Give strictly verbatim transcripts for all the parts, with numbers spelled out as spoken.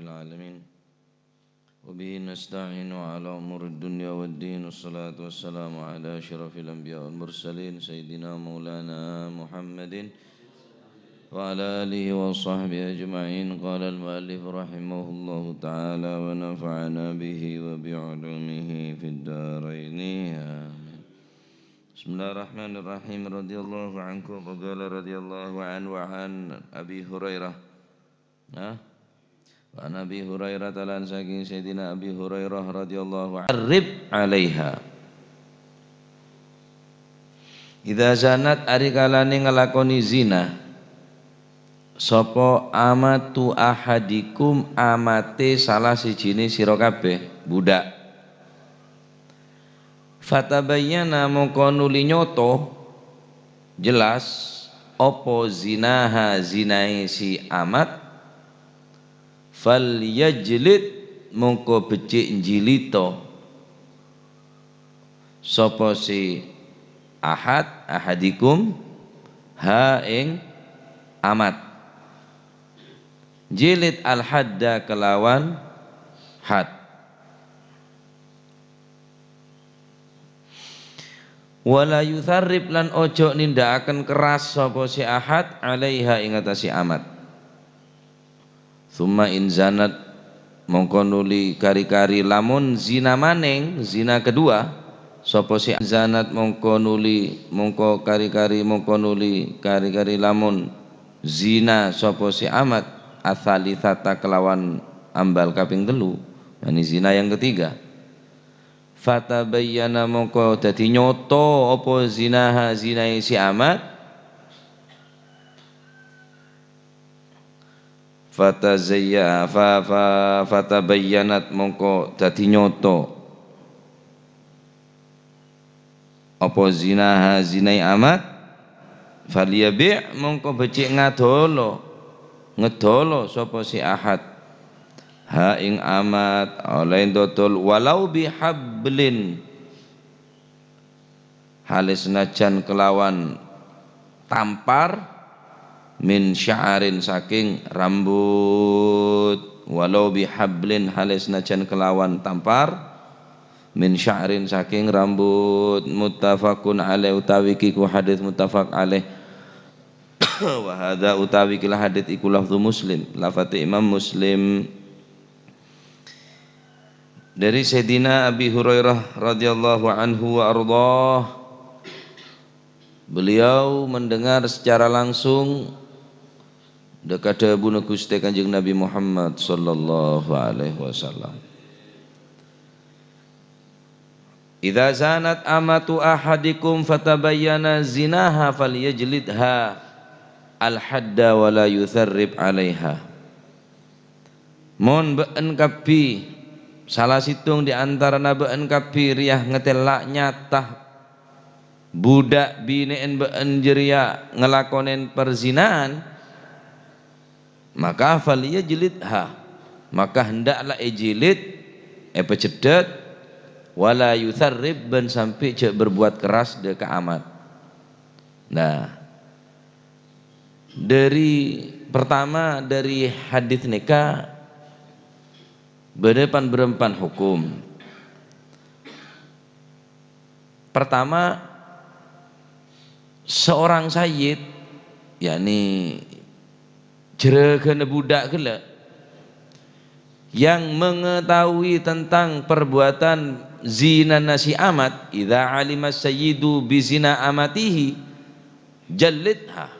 العالمين. وبه نستعين على أمور الدنيا والدين. والصلاة والسلام على أشرف الأنبياء والمرسلين سيدنا مولانا محمد وعلى آله وصحبه أجمعين. قال المؤلف رحمه الله تعالى ونفعنا به وبعلومه في الدارين. آمين. بسم الله الرحمن الرحيم. رضي الله عنكم. وقال رضي الله عنه وعن أبي هريرة. Nah, wa Abi Hurairah talan saking Sayyidina Abi Hurairah radhiyallahu anhu. Rib alaiha. Idza zanat, ari kalane nglakoni zina, sapa amatu ahadikum, amate salah sijine sira kabeh, budak. Fatabayyana, mongko nuli nyoto, jelas, apa zinaha, zinae si amat, falyajlid, mongko becik njilito sapa si ahad, ahadikum, ha ing amat. Jilid al-hadda kelawan had. Wala yusarrib, lan ojo nindakaken keras sapa si ahad, alaiha, ing atase amat. Summa in zanat, mongko nuli kari-kari lamun zina maneng, zina kedua, sapa si zanat mongko nuli, mongko kari-kari, mongko nuli kari-kari lamun zina sapa si amat, atsalisata, kelawan ambal kaping telu, yakni zina yang ketiga. Fatabayyana, mongko dadi nyoto apa zinaha, zinae si amat. Fatazayya-, fa-, fa-, fatabayyanat, mongko dadi nyoto apa zinaha, zinae amat. Falyabi', mongko becik ngadolo, ngedolo sapa si ahad, ha ing amat, oleh dodol, walau bihablin, hale senajan kelawan tampar, min sya'rin, saking rambut, walau bihablin, hale senajan kelawan tampar, min sya'rin, saking rambut. Muttafaqun alaih, utawi kiku hadis muttafaq alaih. Wa hadza, utawi kila hadis iku lafzu Muslim, lafate Imam Muslim. Dari Sayyidina Abi Hurairah radhiyallahu anhu wa ardhah, beliau mendengar secara langsung deka dhabuna Guste Kanjeng Nabi Muhammad sallallahu alaihi wasallam. "Idza zanat amatu ahadikum fatabayyana zinaha falyajlidha al-hadda wa la yusarrib 'alaiha." Mon ba'en kabbi, sala settong di antarana ba'en kabbi reya ngatella' nyata budak bine'en ba'en jareya ngalakonen perzinahan, maka falyajlidha, maka hendaklah ejilid, epejeddhet, wala yusarrib, ban sampe ja' berbuat keras dha ka amat. Nah, dari, pertama, dari hadis neka bada pan-, berempan hukum. Pertama, seorang sayyid, yakni jeragana budak gella', yang mengetahui tentang perbuatan zinana si amat, "Idza alima sayyidu bizina amatihi, jallidha."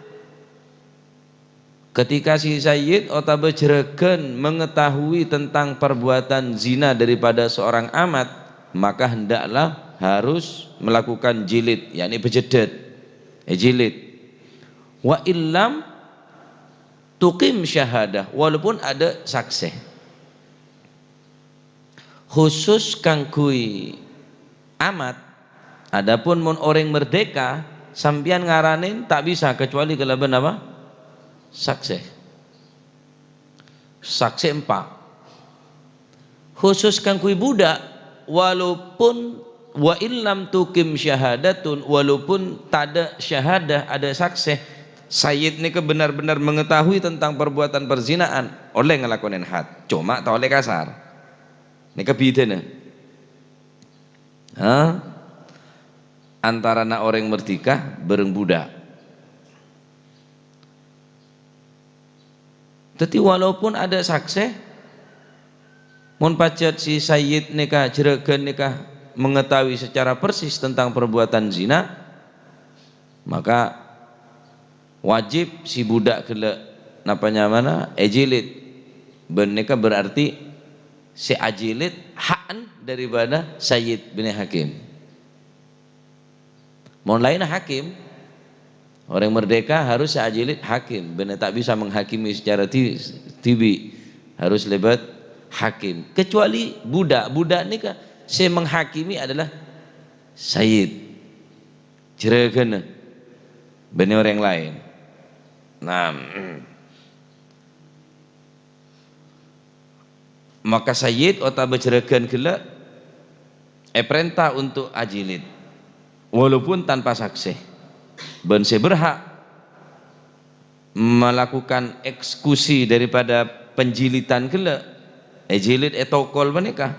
Ketika si sayyid otaba juragan mengetahui tentang perbuatan zina daripada seorang amat, maka hendaklah harus melakukan jilid, yakni bejedet, eh, jilid. Wa illam tuqim syahadah, walaupun ada saksi. Khusus kaangghuy amat, adapun mon oreng merdeka, sampeyan ngaranen ta' bisa kecuali kalaban apa? Saksi. Saksi empa'. Khusus kaangghuy budak, walaupun, wa illam tuqim syahadatun, walaupun tada syahadah, ada saksi, Sayyid nèka benar-benar mengetahui tentang perbuatan perzinaan, ollè ngalakonè had, coma ta' ollè kasar. Nèka bidhâna. Ha? Antarana orèng merdeka bhâreng budak. Dhâddhi, walaupun ada saksè, mon pajhât si sayyid nèka, juragan nèka mengetahui secara persis tentang perbuatan zina, maka wajib si budak ghellâ' napa nyamana èjilid. Bân nèka berarti sè ajilid hakan daripada sayyid bânnè hakim. Mon laènna hakim, orèng merdeka harus sè ajilid hakim, bânnè ta' bisa menghakimi secara di-, dhibi', harus lèbât hakim. Kecuali budak, budak nèka sè menghakimi adalah sayyid, juraganna, bânnè orèng laèn. Nah, maka sayyid otabâ juragan ghellâ' èparènta untuk ajilid, walaupun tanpa saksè. Bân sè berhak melakukan eksekusi daripada penjilidan ghellâ', èjilid, ètokol panèka,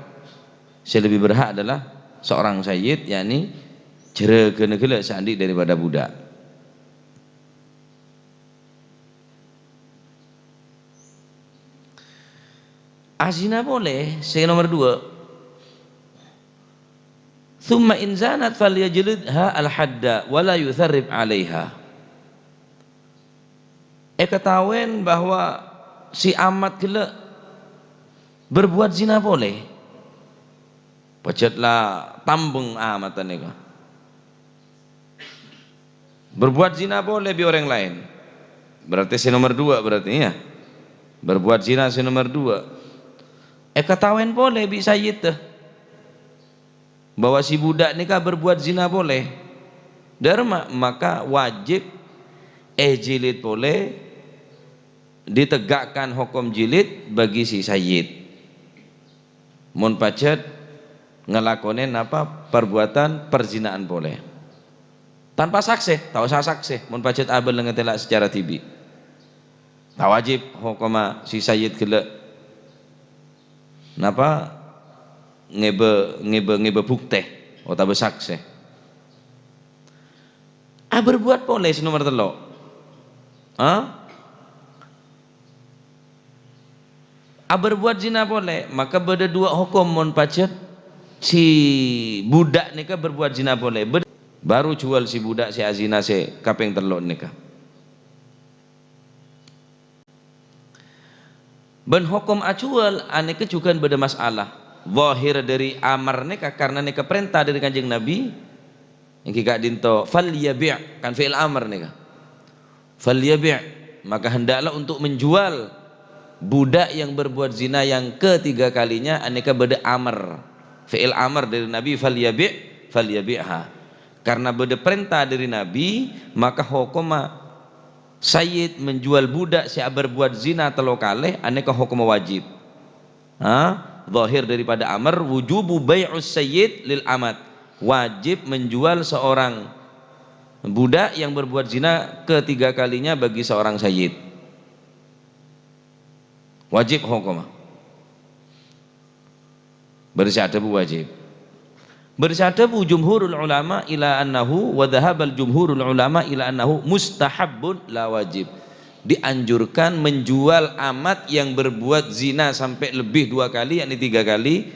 sè lebbi berhak adalah seorang sayyid, yakni juraganna ghellâ' sè andi' daripada budak. Azina polè, sè nomer dua. "Tsumma in zanat falyajlidha al-hadda wa la yutharrib 'alaiha." Èkataowèn bahwa si amat ghellâ' berbuat zina polè. Pajhât la tambeng amatan nèka. Berbuat zina polè bi' orèng laèn. Berarti sè nomer dua berarti, ya. Berbuat zina sè nomer dua. Èkataowèn polè bi' sayyiddhâ bahwa si budak nèka berbuat zina polè. Dârma, maka wajib èjilid polè, ditegakkan hokom jilid bagi si sayyid. Mon pajhât ngalakonè napa, perbuatan perzinaan polè. Tanpa saksè, ta' osa saksè, mon pajhât abâ' la ngatèla' secara dhibi'. Ta' wajib hokomma si sayyid ghellâ' napa, ngèbâ, ngèbâ, ngèbâ buktè otabâ saksè. Aberbuat polè sè nomer tello'. Ha? Aberbuat zina polè, maka bâdâ dua hokom mon pajhât si budak nèka berbuat zina polè. Bâ-, bhuru juwâl si budak sè azina sè kapèng tello' nèka. Bân hokom ajuwâl anèka jhughân bâdâ masalah. Zahir dâri amar nèka, karna nèka parènta dâri Kanjeng Nabi, èngghi ka'dinto, "Falyabi'," kan fi'il amar nèka. "Falyabi'," maka hendaklah untuk menjual budak yang berbuat zina yang ketiga kalinya, anèka bâdâ amar. Fi'il amar dâri Nabi, "Falyabi'," falyabi'ha. Karna bâdâ parènta dâri Nabi, maka hokomma sayyid menjual budak sè aberbuat zina tello kalè, anèka hokomma wajib. Ha? Zahir daripada amar, wujubu bai'us sayyid lil amat. Wajib menjual seorang budak yang berbuat zina ketiga kalinya bagi seorang sayyid. Wajib hokomma. Bâdâ sè adhâbu wajib. Bâdâ sè adhâbu jumhurul ulama ila annahu, wa dhahabal jumhurul ulama ila annahu mustahabbun la wajib. Dianjurkan menjual amat yang berbuat zina sampai lebih dua kali, yakni tiga kali.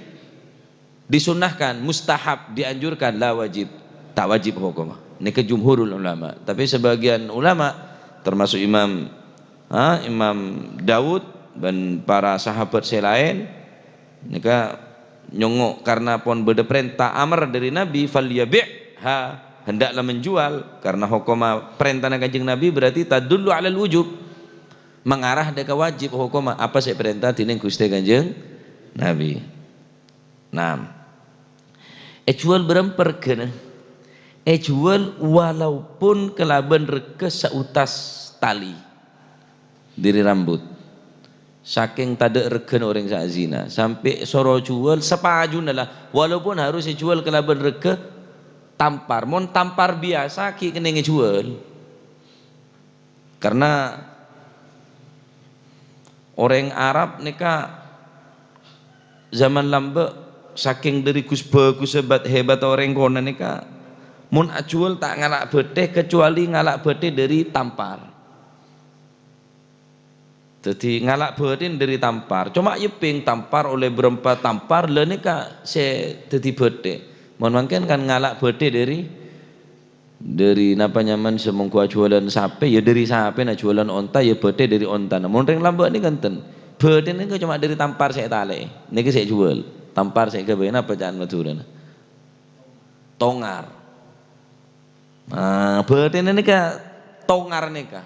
Disunnahkan, mustahab, dianjurkan, la wajib. Ta' wajib hokomma. Nèka jumhurul ulama. Tapè sabâgiyân ulama, termasuk Imam, ha, Imam Daud bân para sahabat sè laèn, nèka nyongngo' karna pon bâdâ parènta amar dâri Nabi, "Falyabi'ha," hendaklah menjual, karna hokomma parèntana Kanjeng Nabi berarti tadullu 'alal wujub, mengarah dâ' ka wajib hokomma apa sè parènta dhinèng Ghustè Kanjeng Nabi. Nah, èjuwâl bârâmpa règhâna? Èjuwâl walaupun kalabân règhâ saotas talè dâri rambut. Sakèng tadâ' règhâna orèng sè azina, sampè' soro juwâl sapajuna la, walaupun harus èjuwâl kalabân règhâ tampar. Mon tampar biyasa ghi' kennèng èjuwâl. Karena orèng Arab nèka zaman lambâ', sakèng dhâri ghus-bhâghussâ bât hèbât orèng konè nèka, mon ajhuwâl ta' ngala' bhâtè, kecuali ngala' bhâtè dhâri tampar. Dhâddhi ngala' bhâtèna dhâri tampar. Coma yèpèng tampar ollè bârâmpa tampar, la nèka sè dhâddhi bhâtè. Mon mangkèn kan ngala' bhâtè dhâri, dhâri napa nyamana sè mongghu ajhuwâlân sapè, ya dhâri sapèna, ajhuwâlân onta, ya bhâtè dhâri ontana. Mon rèng lambâ' nèka enten. Bhâtèna nèka coma dhâri tampar sè ètalè'è. Nèka sè èjhuwâl. Tampar sè èghâbây napa ca'na Madhurâna? Tongar. Nah, bhâtèna nèka tongar nèka.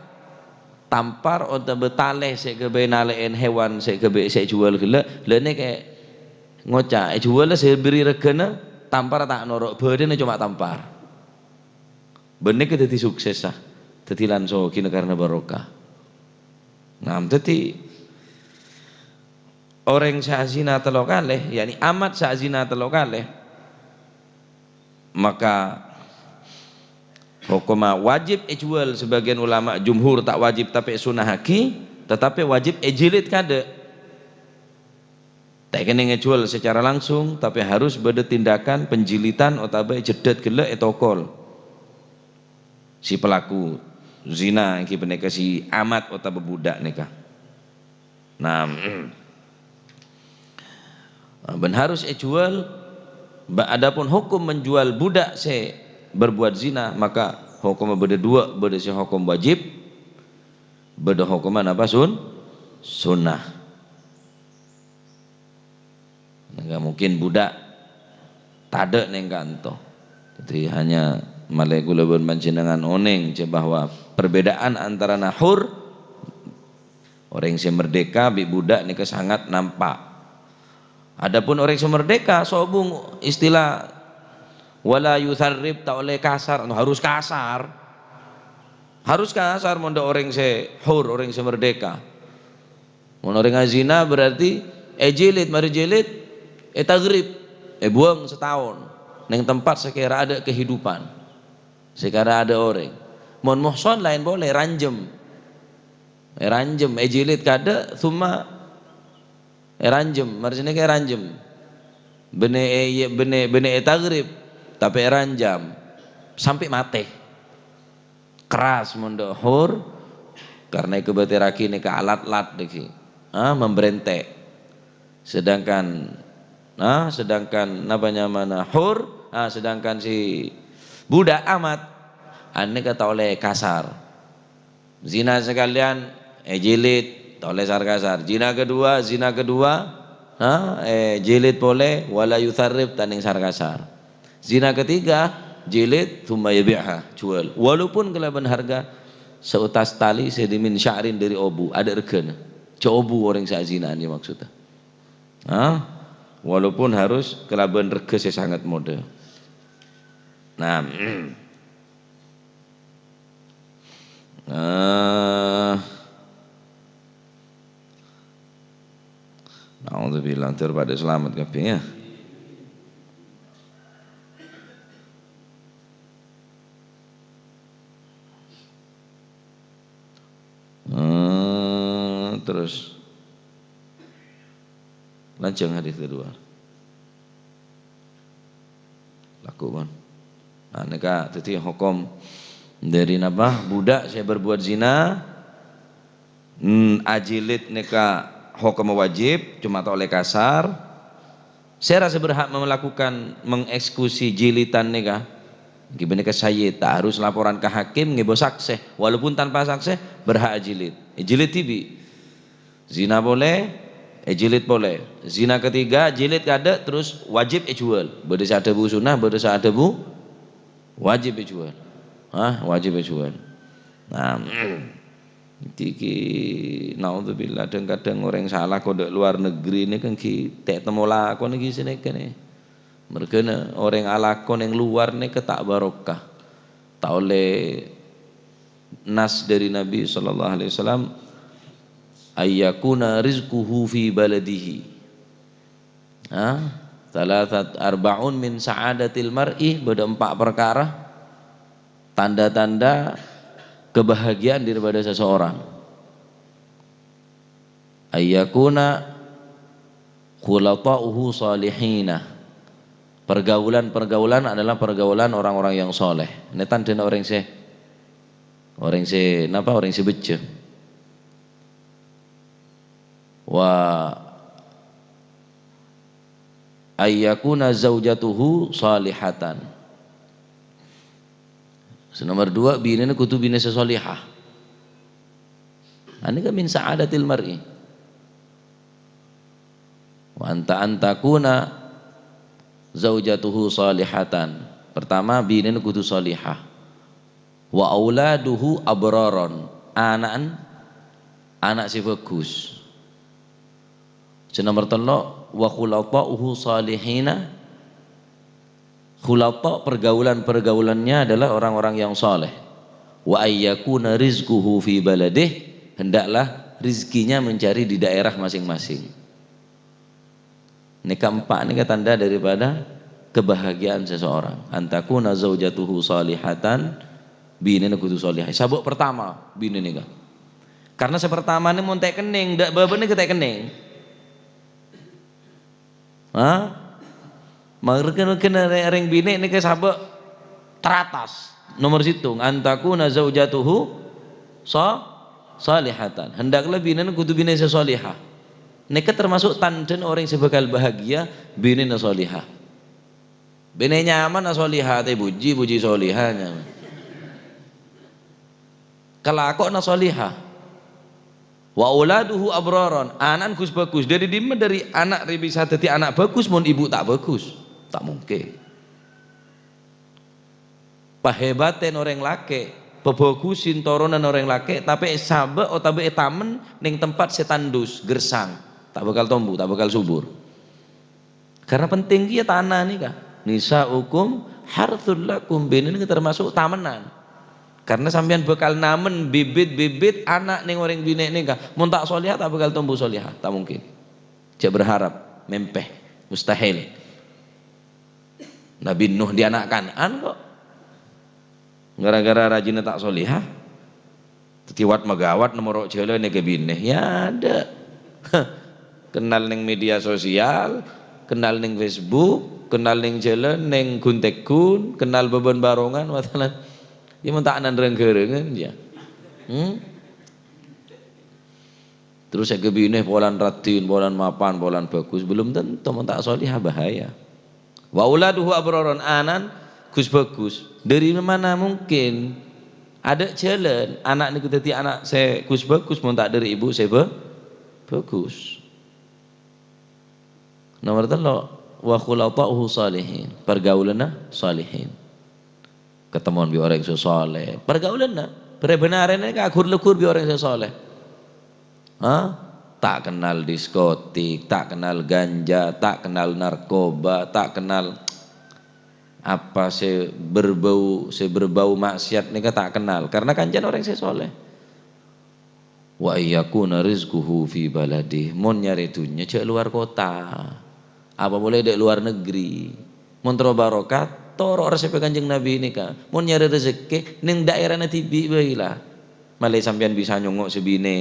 Tampar otabâ talè sè èghâbây nalè'èn hèwan sè èghâbây sè èjhuwâl ghellâ', la nèka ngoca', èjhuwâl sè èbèrri' règhâna, tampar ta' noro', bhâtèna coma tampar. Bân nèka dhâddhi suksessa, dhâddhi lan sogina karna barokah. Nah, dhâddhi orèng sè azina tello kalè, yakni amat sè azina tello kalè, maka hokomma wajib èjhuwâl. Sabâgiyân ulama jumhur ta' wajib tapè èsunnahaghi, tatapè wajib èjilid kaadâ'. Ta' kènèng èjhuwâl secara langsung, tapè harus bâdâ tindakan penjilitan otabâ èjeddhât ghellâ' ètokol si pelaku zina, èngghi panèka si amat otabâ budak nèka. Nah, bân harus èjhuwâl. Ba-, adapun hukum menjual budak sè berbuat zina, maka hokomma bâdâ duwâ', bâdâ sè hokom wajib, bâdâ hokomma napa sun-, sunnah. Nèka mungkin budak tadâ' nèng kanto. Jadi hanya malè kaulâ bân panjhennengngan onèng jâ bahwa perbedaan antarana hur, orèng sè merdeka, bi' budak nèka sangat nampa'. Adapun orèng sè merdeka, sobung istilah wala yusarrib, ta' ollè kasar, harus kasar. Harus kasar mon dâ' orèng sè hur, orèng sè merdeka. Mon orèng azina berarti èjilid, marè jilid, ètagrib, èbuwâng sataon nèng tempat sè kèra adâ' kehidupan, sè kèra adâ' orèng. Mon muhson laèn polè, èranjhem. Èranjhem, èjilid kaadâ', summa èranjhem, marè sè nèka èranjhem. Bânnè è-, bânnè, bânnè ètagrib, tapè èranjhâm sampè' matè. Keras mon dâ' hur, karna èkabâtèrraghi nèka alat-lat dhâggi', ah, memberente'. Sedangkan, ah, sedangkan napa nyamana hur, ah, sedangkan si budak amat, anèka ta' ollè kasar. Zina sakalèyan èjilid, ta' ollè sar-kasar. Zina kedua, zina kedua, ha, èjilid polè, wala yusarrib, ta' nèng sar-kasar. Zina ketiga, jilid, tsumma yabi'ha, juwâl. Walaupun kalabân harga saotas tali sè min sya'rin dhâri obu, adâ' règhâna. Jhâ' obu orèng sè azina'an ya maksudda. Ha? Walaupun harus kalabân règhâ sè sanget modâ. Nah, Eh, naudzubillah, ter pada selamat kabeh ya. Eh, terus lanjut hadis kedua. Laku, pon. Nah, nèka dhâddhi hokom dhâri napa? Budak sè berbuat zina, hmm, ajilid nèka hokom wajib, coma ta' ollè kasar. Sèra sè berhak melakukan, mengeksekusi jilidan nèka? Ghi bhânèka sayyid, ta' harus laporan ka hakim, ngèbâ saksè. Walaupun tanpa saksè, berhak ajilid. Èjilid dhibi'. Zina polè, èjilid polè. Zina ketiga, jilid kaadâ', terus wajib èjuwâl. Bâdâ sè adhâbu sunnah, bâdâ sè adhâbu wajib èjuwâl. Hah? Wajib èjuwâl. Nah, iki, naudzubillah, dhâng-kadhâng orèng sala kodhu luar negeri nèka ghi ta' temmo lakon ghi sanèka nè. Mergâna orèng alako neng luar nèka ta' barokah. Ta' ollè nas dhâri Nabi sallallahu alaihi wasallam, "Ayyakuna rizquhu fi baladihi." Ha? Thalathat arba'un min sa'adatil mar'i, bâdâ empa' parkara, tanda-tanda kebahagiaan daripada seseorang. Ayyakuna khulata'uhu salihina. Pergaulan-pergaulan adalah pergaulan orang-orang yang soleh. Ini tandhâna orang sè, orang sè napa? Orang sè beccè. Wa ayyakuna zaujatuhu salihatan. Sè nomor dua, binèna kodhu binè sè solihah. Ane ka min sa'adatil mar'i. Wa anta antakuna zaujatuhu salihatan. Pertama, binèna kodhu solihah. Wa auladuhu abraron. Ana'en, ana' sè bagus. Sè nomor tello', wa khulata'uhu salihina. Khulata', pergaulan-pergaulannya adalah orang-orang yang saleh. Wa ayyakuna rizquhu fi baladih, hendaklah rizkinya mencari di daerah masing-masing. Nèka empa' nèka tanda daripada kebahagiaan seseorang. Antakuna zaujatuhu salihatan, binèna kodhu salihah. Sabâ' pertama, binè nèka. Karena sè pertama nè mon ta' kennèng, dâ' bâbâna ta' kennèng. Ha? Mangkana rèng binè nèka sabâ' teratas. Nomor sèttong, antakuna zaujatuhu sa-, salihatan. Hendaklah binèna kodhu binè sè salihah. Nèka termasuk tandhâna orèng sè bhâkal bahagia, binèna salihah. Binè nyamana salihah, ta' èpuji, puji salihah nyamana. Kalakowanna salihah. Wa auladuhu abraron, ana'na gus-bagus. Dâri dimma dâri ana' rè bisa dhâddhi ana' bagus mon ibu ta' bagus? Ta' mungkin. Pahebaten orèng lakè', pabhâghusin toronan orèng lakè', tapè èsabâ' otabâ ètamen neng tempat sè tandus, gersang, ta' bhâkal tombu, ta' bhâkal subur. Karena penting kèya tana nèka. Nisa'ukum hartsul lakum, binè nèka termasuk tamenan. Karena sampèyan bhâkal namen bibit-bibit ana' neng orèng binè nèka. Mon ta' salihah, ta' bhâkal tombu salihah, ta' mungkin. Jhâ' berharap, mèmpè, mustahil. Nabi Nuh dâri ana' Kan'an kok. Gara-gara rajina ta' salihah, dhâddhi wat-maghawat nemoro' jhâlân nèka binè. Ya ada. Kenal neng media sosial, kenal neng Facebook, kenal neng jhâlân, neng gun-tèggun, kenal bâbân barongan, masalah. Ya, mon ta' nan reng-gherengngèn, ya. Hmm? Terros sè binè polana raddhin, polana mapan, polana bagus, belum tentu, mon ta' salihah, bahaya. Wa auladuhu abraron, ana'na gus-bagus. Dâri mana mungkin? Adâ' jhâlân ana' nèko dhâddhi ana' sè gus-bagus, mon ta' dâri ibu sè ba-, bagus. Nomor tello', wa khulata'uhu salihin. Pergaulanna salihin. Ketemuan bi' orèng sè saleh. Pergaulanna, bhâr-bhârâna nèka aghur-lèghur bi' orèng sè saleh. Ha? Ta' kennal diskotik, ta' kennal ganja, ta' kennal narkoba, ta' kennal apa sè berbau, sè berbau maksiat nèka ta' kennal. Karena kancana orèng sè saleh. Wa ayyakuna rizquhu fi baladih. Mon nyarè dhunnya jhâ' luar kota. Apa polè dâ' luar negeri. Mon terro barokah, toro' resepè Kanjeng Nabi nèka. Mon nyarè rejekkè, neng daerana dhibi' bhâi la. Malè sampèyan bisa nyongngo' sè binè.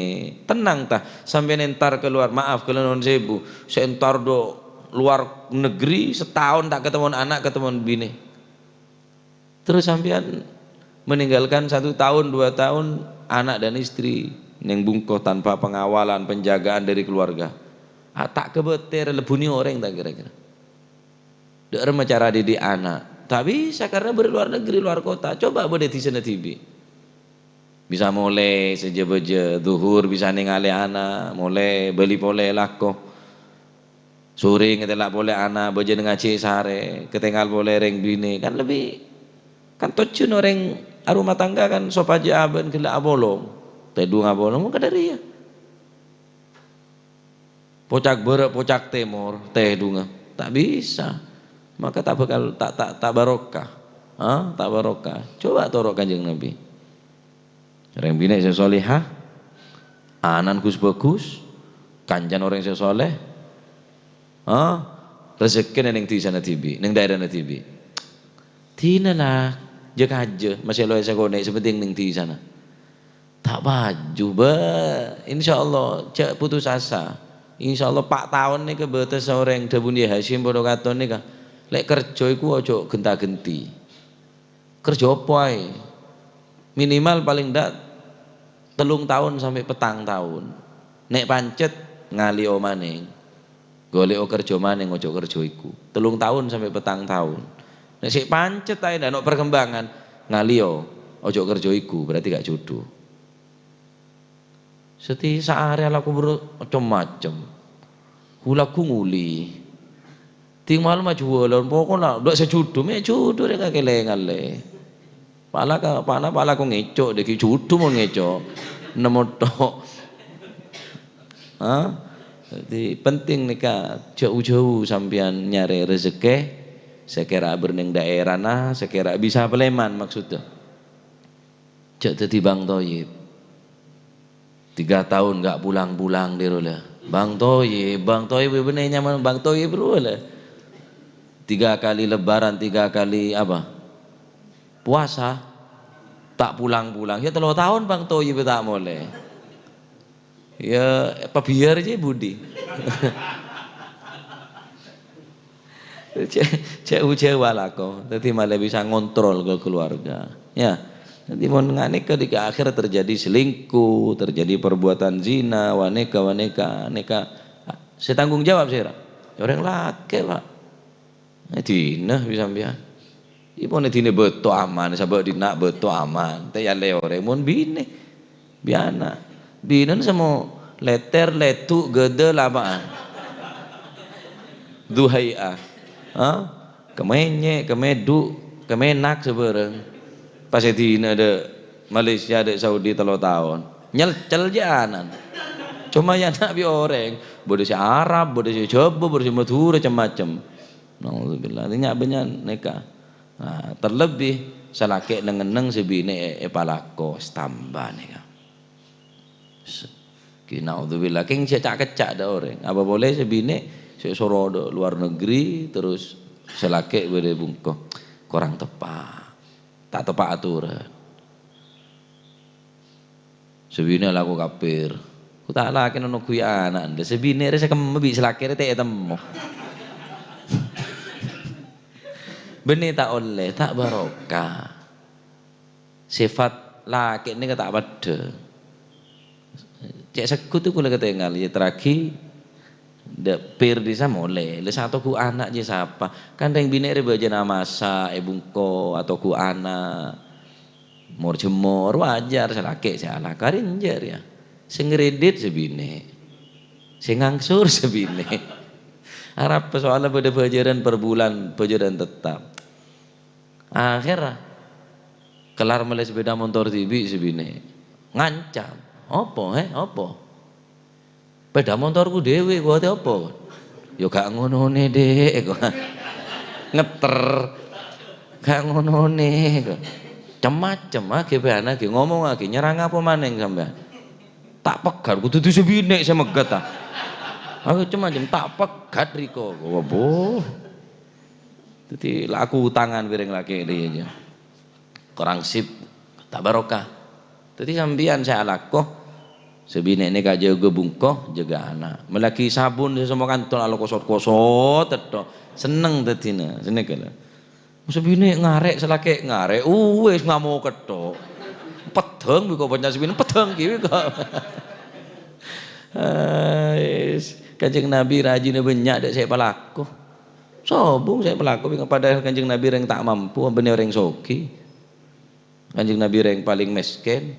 Tenang, ta? Sampèyan entar keluar, maaf, kaulâ nuwun sèbu. Sè entar dâ' luar negeri, sataon ta' ketemuan ana', ketemuan binè. Terus sampèyan meninggalkan satu tahun, dua tahun, anak dan istri neng bungko tanpa pengawalan, penjagaan dari keluarga. Ah, ta' kabâter lebbhuni orèng ta' kira-kira? Dâ' remma cara didik anak? Ta' bisa karena bâdâ luar negeri, luar kota. Coba bâdâ è dhisana dhibi'. Bisa molè sè jhâ-bâjâ, dhuhur bisa nèngalè ana', molè bâli polè lako. Sorè ngatèla' polè ana', bâjâna ngajhi sarè, katèngal polè rèng binè. Kan lebbi, kan tojjhuna orèng arumah tangga kan sopajâ abâ'na ghellâ' apolong. Tèdung apolong, mon kadhâriyâ. Pocak bârâ', pocak tèmor, tèdungnga. Ta' bisa. Maka ta' bhâkal, ta', ta', ta' barokah. Ha? Ta' barokah. Coba toro' Kanjeng Nabi. Rèng binè' sè salehah, ana'na gus-bagus, kancana orèng sè saleh, ha? Rejekkèna neng dhisana dhibi', neng daerana dhibi'. Dina la, jâ-kajâ, masè loè sakonè', sè pentèng neng dhisana. Ta' paju, Bâ. Insyaallah, jhâ' putus asa. Insyaallah, pa' taon nèka bâtessa orèng dhâbuna Yai Hasyim padâ katon nèka. Lè' kerjâ iku aja ghenta-ghenti. Kerjâ apa aè? Minimal palèng dâ' tellung taon sampè' pettang taon. Nèk pancet, ngalèo manèng. Golè'o kerjâ manèng, ojo kerjâ iku. Tellung taon sampè' pettang taon. Nèk sè pancet aè, ndak ono perkembangan, ngalèo, ojo kerjâ iku, berarti gak jodoh. Sètè saarè alako buru macem-macem. Hu lagghu nguli. Tèng malem ajuwâlân, pokokna ndak sè jodoh, mè' jodoh rè kakèlèngan lè. Pala ka, pala, pala ko ngèco', dâggi' judu mon ngèco'. Nemmo tok. Ha? Dhâddhi, penting nèka, jhâu-jhâu sampèyan nyarè rejekkè, sakèra bârnèng daerana, sakèra bisa palèman maksoddhâ. Jhâ' dhâddhi Bang Toyib. Tiga tahun nggak pulang-pulang, dhi rowa la. Bang Toyib, Bang Toyib, bânnè nyamana Bang Toyib rowa la. Tiga kali lebaran, tiga kali apa? Puasa. Ta' pulang-pulang. Ya, tello taon Bang Toyib ta' molè. Ya, pabiyar jâ budi. Jhâ-, jhâ-, jhâuwâ alako. Dhâddhi malè bisa ngontrol ke keluarga. Ya. Dhâddhi mon nga' nèka dhi ka akhir terjadi selingkuh, terjadi perbuatan zina, wa nèka, wa nèka, nèka. Sè tanggung jawab sèra? Ya orèng lakè', Pak. Eh, dina bi' sampèyan. Iyâ pon dina bâto aman, sabâ' dina bâto aman. Ta' èyalè orèng mon binè. Bi' ana'. Binèna samo lètèr, lèdu', ghâdâ, lapa'an. Duhai'a. Ha? Kemènyè', kemèdu', kemènak sabârâng. Pas è dina dâ' Malaysia, dâ' Saudi tello taon. Nyelcel jâ' ana'na. Coma èyana' bi' orèng. Bâdâ sè Arab, bâdâ sè Jhâbâ, bâdâ sè Madhurâ, cem-macem. Naudzubillah. Artinya bânnya' nèka. Nah, terlebih sè lakè' neng-enneng sè binè' è-, èpalako, sè tamba nèka. S-, ki naudzubillah, kèng sè ca'-kecca' dâ' orèng. Apa polè sè binè' sè soro dâ' luar negeri, terus sè lakè' bâdâ bungko. Korang teppa'. Ta' teppa' aturan. Sè binè' alako kafir. Ku ta' lakè nonogguy ana', ndâ' sè binè' rè sè kemma bi' sè lakè rè ta' ètemmo. Bânnè ta' ollè, ta' barokah. Sèfat lakè' nèka ta' paddhâ. Cè' segghut kaulâ katèngal, ya teragi dâ' pèr dhisa molè. La sè atoghu ana' jâ sapa? Kan rèng binè' rè bâjâna masa' è bungko, atoghu ana'. Mor-jemmor, wajar sè lakè' sè alako, arèya enjâ' rèya. Sè ngredit sè binè'. Sè ngangsur sè binè'. Arapa soalla bâdâ bâjârân per bulan, bâjârân tettap. Akhèrra, kellar mellè sepeda montor dhibi' sè binè'. Ngancam. "Apa, he? Apa?" "Sepeda montorku dhewe, kowa ate apa?" "Ya gak ngonone, Dek," kowa. Ngeter. "Gak ngonone," kowa. Cem-macem, ah, ghe bana, ghe ngomong, ah, ghe nyerang apa maneng sampean? Tak pegat, kudu dudu sè binè' sè meget, ah. Aku cem-macem, tak pegat riko. Wah, boh. Dadi la aku utangan bi' rèng lakè' dhiyâ. Korang sip, ta' barokah. Dadi sampèyan sè alako, sè binè' nèka jâgâ bungko, jâgâ ana'. Mellèaghi sabun sè semmo kantong alako sot-kosot tètto. Senneng dadina, senneng kala. Sè binè' ngarè', sè lakè' ngarè', uwis ngamok tètto. Peddhâng bi' ko' bânnya' sè binè', peddhâng ghi' bi' ko'. Ais, Kanjeng Nabi rajina bânnya' dâ' sè palako. Sobung sè palako, padahal Kanjeng Nabi rèng ta' mampu, bânnè orèng soghi. Kanjeng Nabi rèng palèng mèskèn,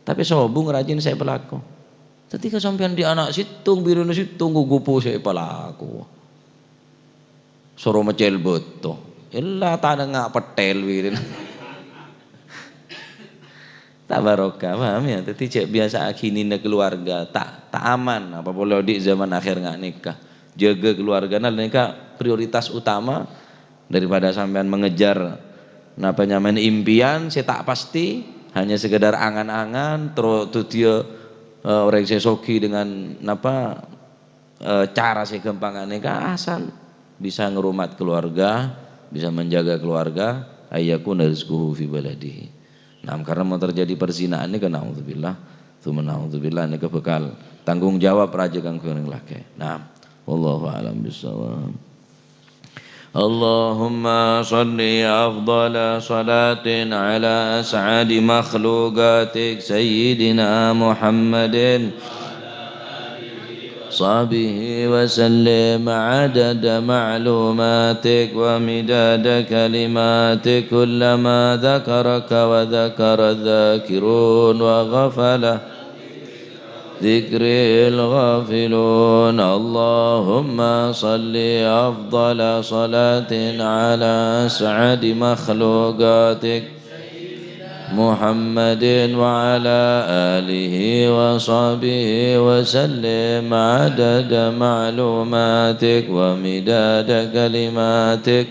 tapè sobung rajin sè palako. Dâddhi ka sampèyan dhi' ana' sèttong, binèna sèttong, gugupo sè palako. Soro mècèl bâto. Ella tanengnga pèthèl binèna. Ta' barokah, paham ya? Dâddhi jhâ' biyasa'aghi nèna keluarga, ta', ta' aman, apa polè odi' zaman akhir nga' nèka. Jâgâ keluargana nèka prioritas utama daripada sampèyan mengejar, napa nyamana, impian sè ta' pasti, hanya sekedar angan-angan, terro dhâddhiyâ, eh, orèng sè soghi dengan, napa, eh, cara sè ghâmpang nèka asal bisa ngrumat keluarga, bisa menjaga keluarga, ayyakuna rizquhu fi baladihi. Nah, karena mau terjadi perzinaan ini kan naudzubillah, tsumma naudzubillah, ini bakal tanggung jawab rajâ kaangghuy orèng lakè'. Nah, wallahu a'lam bishawab. اللهم صل أفضل صلاة على أسعد مخلوقاتك سيدنا محمد وصحبه وسلم عدد معلوماتك ومداد كلماتك كلما ذكرك وذكر الذاكرون وغفل ذكر الغافلون. اللهم صل أفضل صلاة على أسعد مخلوقاتك محمد وعلى آله وصحبه وسلم عدد معلوماتك ومداد كلماتك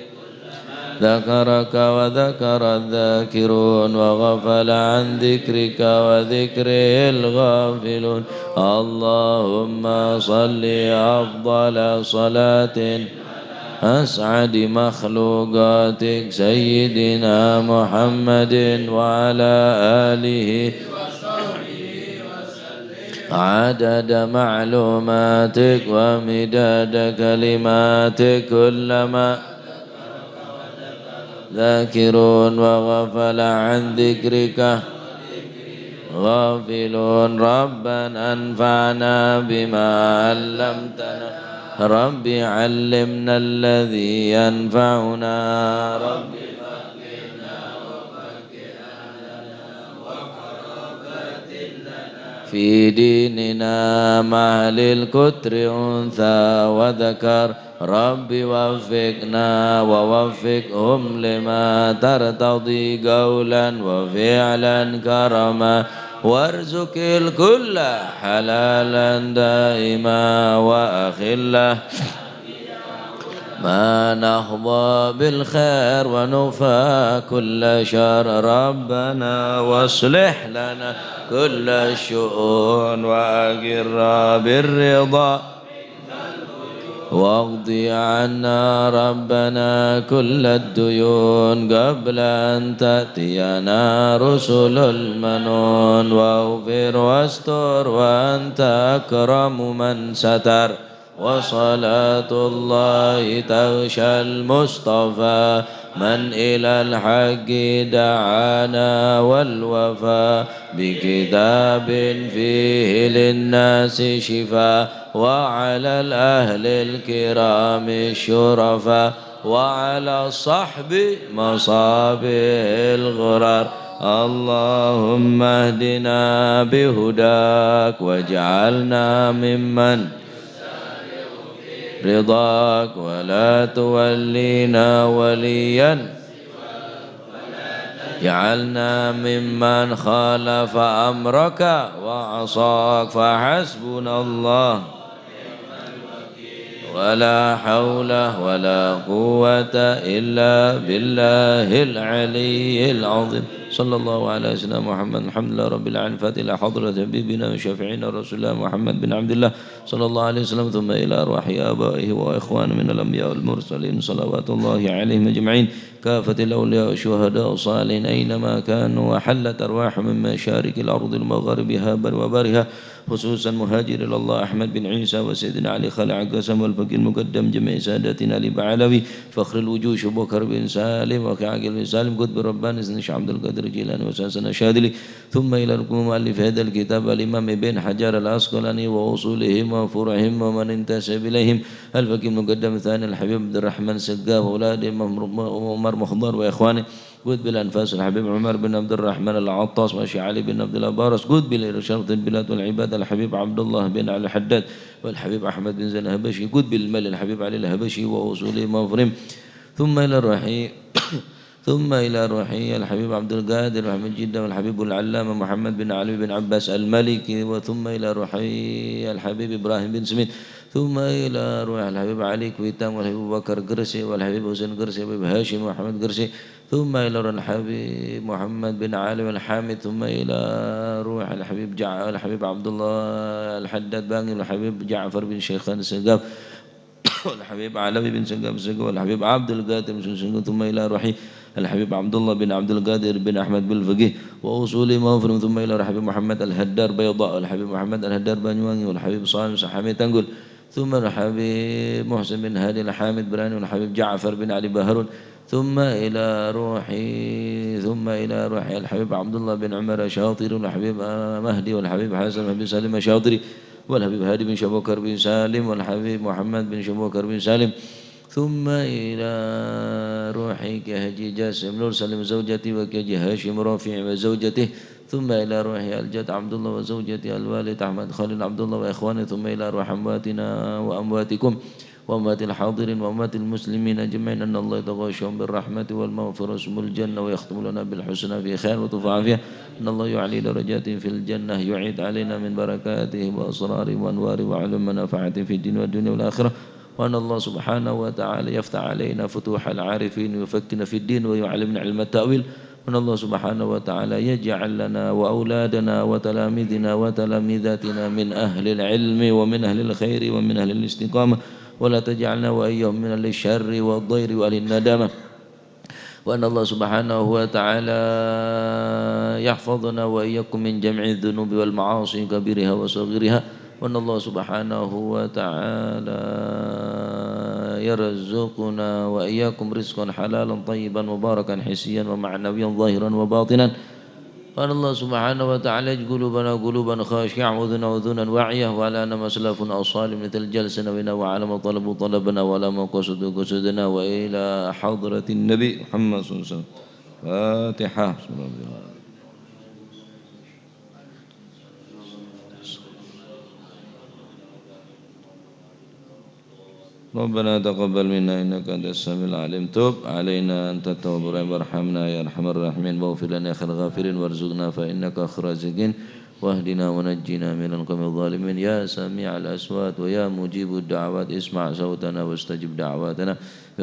ذكرك وذكر الذاكرون وغفل عن ذكرك وذكره الغافلون. اللهم صل أفضل صلاة أسعد مخلوقاتك سيدنا محمد وعلى آله عدد معلوماتك ومداد كلماتك كلما ذاكرون وغفل عن ذكرك غافلون. ربنا انفعنا بما علمتنا. رب علمنا الذي ينفعنا. رب في ديننا مع أهل القطر أنثى وذكر. رب وفقنا ووفقهم لما ترتضي قولا وفعلا كرما. وارزق الكل حلالا دائما وأخله ما نحظى بالخير ونكفى كل شر. ربنا واصلح لنا كل الشؤون وأقر بالرضا واقض عنا ربنا كل الديون قبل أن تأتينا رسل المنون واغفر واستر وأنت أكرم من ستر. وصلاة الله تغشى المصطفى من إلى الحق دعانا والوفا بكتاب فيه للناس شفاء وعلى الأهل الكرام الشرفاء وعلى الصحب مصابيح الغرر. اللهم اهدنا بهداك واجعلنا ممن رضاك ولا تولينا وليا جعلنا ممن خالف أمرك وعصاك فحسبنا الله ولا حول ولا قوة إلا بالله العلي العظيم. صلى الله على سيدنا محمد. الحمد لله رب العالمين. الفاتحة إلى حضرة حبيبنا وشفيعنا رسول الله محمد بن عبد الله صلى الله عليه وسلم، ثم إلى أرواح آبائه وإخوانه من الأنبياء والمرسلين، صلوات الله عليهم أجمعين، كافة الأولياء والشهداء والصالحين أينما كانوا، وحلت أرواحهم من مشارق الأرض لمغاربها برها وبحرها، خصوصا مهاجر إلى الله أحمد بن عيسى وسيدنا علي خلع قسم والفقيه المقدم جميع ساداتنا آل بعلوي فخر الوجوه شيخ بكر بن سالم وكعقل بن سالم قطب رباني سيدنا الشيخ عبد القادر الجيلاني وساسنا الشاذلي ثم إلى ركن مؤلف هذا الكتاب الإمام ابن حجر العسقلاني وأصولهم وفروعهم ومن انتسب إليهم، الفقيه المقدم الثاني الحبيب عبد الرحمن سقاف، أولاد عمر مخضر وإخوانه، قطب الأنفاس الحبيب عمر بن عبد الرحمن العطاس، وشيخ علي بن عبد الله باروس، قطب الإرشاد البلاد والعباد الحبيب عبد الله بن علي الحداد، والحبيب أحمد بن زين الحبشي، قطب المال الحبيب علي الحبشي وأصولهم وفروعهم، ثم إلى الرحيم ثم إلى روحي الحبيب عبد القادر محمد جدة والحبيب العلامة محمد بن علي بن عباس المالكي، وثم إلى روحي الحبيب إبراهيم بن سميد، ثم إلى روح الحبيب علي كويتان والحبيب أبو بكر قرسي والحبيب حسين قرسي والحبيب هاشم محمد قرسي، ثم إلى روح الحبيب محمد بن علي والحامد، ثم إلى روح الحبيب جع-، الحبيب عبد الله الحداد بانقي والحبيب جعفر بن شيخان السقاف. والحبيب علوي بن سنقم سنقم، والحبيب عبد القادر بن سنقم، ثم إلى روح الحبيب عبد الله بن عبد القادر بن أحمد بالفقيه وأصول مغفر، ثم إلى روح الحبيب محمد الهدار بيضاء، والحبيب محمد الهدار بانيوانgi، والحبيب صالح سحامي تنقل، ثم الحبيب محسن بن هادي الحامد براني، والحبيب جعفر بن علي بهرون، ثم إلى روحي، ثم إلى روحي الحبيب عبد الله بن عمر شاطري، والحبيب مهدي، والحبيب حسن، والحبيب سالم شاطري، والحبيب هادي بن شبوكر بن سالم، والحبيب محمد بن شبوكر بن سالم، ثم إلى روحي كي حاجي جاسم نور سالم زوجتي، وكي حاجي هاشم رافع وزوجته، ثم إلى روحي الجد عبد الله وزوجتي الوالد أحمد خليل عبد الله وإخواني، ثم إلى روح أمواتنا وأمواتكم وأموات الحاضرين وأموات المسلمين أجمعين، أن الله يتغشاهم بالرحمة والمغفرة ويسكنهم الجنة ويختم لنا بالحسنى في خير وطف عافية، أن الله يعلي درجاتهم في الجنة، يعيد علينا من بركاتهم وأسرارهم وأنوارهم وعلوم منافعتهم في الدين والدنيا والآخرة، وأن الله سبحانه وتعالى يفتح علينا فتوح العارفين ويفقهنا في الدين ويعلمنا علم التأويل، وأن الله سبحانه وتعالى يجعل لنا وأولادنا وتلاميذنا وتلاميذاتنا من أهل العلم ومن أهل الخير ومن أهل الاستقامة، ولا تجعلنا وإياهم من أهل الشر والضير وأهل الندامة. وأن الله سبحانه وتعالى يحفظنا وإياكم من جميع الذنوب والمعاصي كبيرها وصغيرها، وأن الله سبحانه وتعالى يرزقنا وإياكم رزقا حلالا طيبا مباركا حسيا ومعنويا ظاهرا وباطنا، وأن الله سبحانه وتعالى يجعل قلوبنا قلوبا خاشعة وأذونا أذونا واعية، وعلى أن ما سلفنا أصالح مثل جلسنا بنا وعلى ما طلبوا طلبنا وعلى ما قصدوا قصدنا وإلى حضرة النبي محمد صلى الله عليه وسلم. الفاتحة. بسم الله الرحمن الرحيم. ربنا تقبل منا إنك أنت السميع العليم، تب علينا أنت التواب الرحيم، وارحمنا يا أرحم الراحمين، واغفر لنا يا خير الغافرين، وارزقنا فإنك خير الرازقين، واهدنا ونجنا من القوم الظالمين. يا سميع الأصوات ويا مجيب الدعوات، اسمع صوتنا واستجب دعواتنا.